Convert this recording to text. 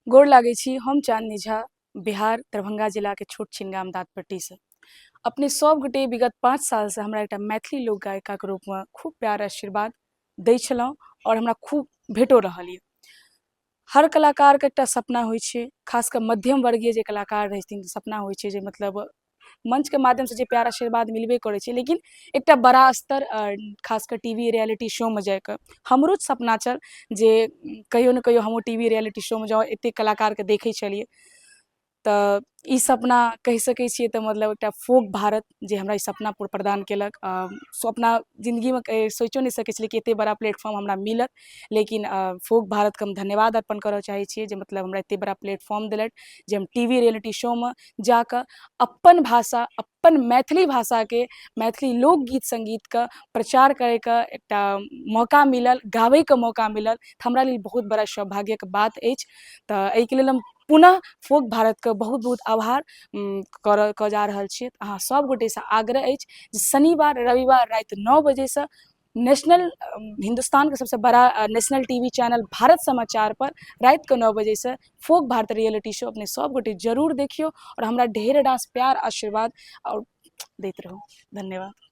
गोर लागै छी। हम चांदनी झा, बिहार, दरभंगा जिलाके छोट छिन गाम दाँतपट्टीसँ। अपने सब गोटे विगत 5 सालसँ हमरा एकटा मैथिली लोक गायिकाके रूपमे खूब प्यार आशीर्वाद दै छलहुँ आओर हमरा खूब भेटो रहल यऽ। हर कलाकारके एकटा सपना होइ छै, खास कऽ मध्यम वर्गीय जे कलाकार रहै छथिन, सपना होइ छै जे मतलब मंचके माध्यमसँ जे प्यार आशीर्वाद मिलबे करै छै, लेकिन एकटा बड़ा स्तर, खास कऽ टी वी रियलिटी शोमे जाइके हमरो सपना छल जे कहियो ने कहियो हमहूँ टी वी रियलिटी शोमे जाउ। एतेक कलाकारके देखै छलियै, तऽ ई सपना कहि सकै छियै तऽ मतलब एकटा फोक भारत जे हमरा ई सपना प्रदान केलक। सपना जिन्दगीमे सोचियो नहि सकै छलियै कि एतेक बड़ा प्लेटफॉर्म हमरा मिलत, लेकिन फोक भारतके हम धन्यवाद अर्पण करऽ चाहै छियै जे मतलब हमरा एतेक बड़ा प्लेटफॉर्म देलथि जे हम टी वी रियलिटी शोमे जाकऽ अपन भाषा, अपन मैथिली भाषाके, मैथिली लोकगीत सङ्गीतके प्रचार करैके एकटा मौका मिलल, गाबैके मौका मिलल, तऽ हमरा लेल बहुत बड़ा सौभाग्यके बात अछि। तऽ एहिके लेल हम पुनः फोक भारतके बहुत बहुत आभार करऽ कऽ जा रहल छी। अहाँ सब गोटेसँ आग्रह अछि जे शनिवार रविवार राति 9 बजेसँ नेशनल, हिन्दुस्तानके सबसँ बड़ा national T V channel Bharat समाचार पर रातिके 9 बजेसँ फोक भारत रियलिटी शो अपने सब गोटे जरूर देखियौ आओर हमरा ढेर रास प्यार आशीर्वाद आओर दैत रहू। धन्यवाद।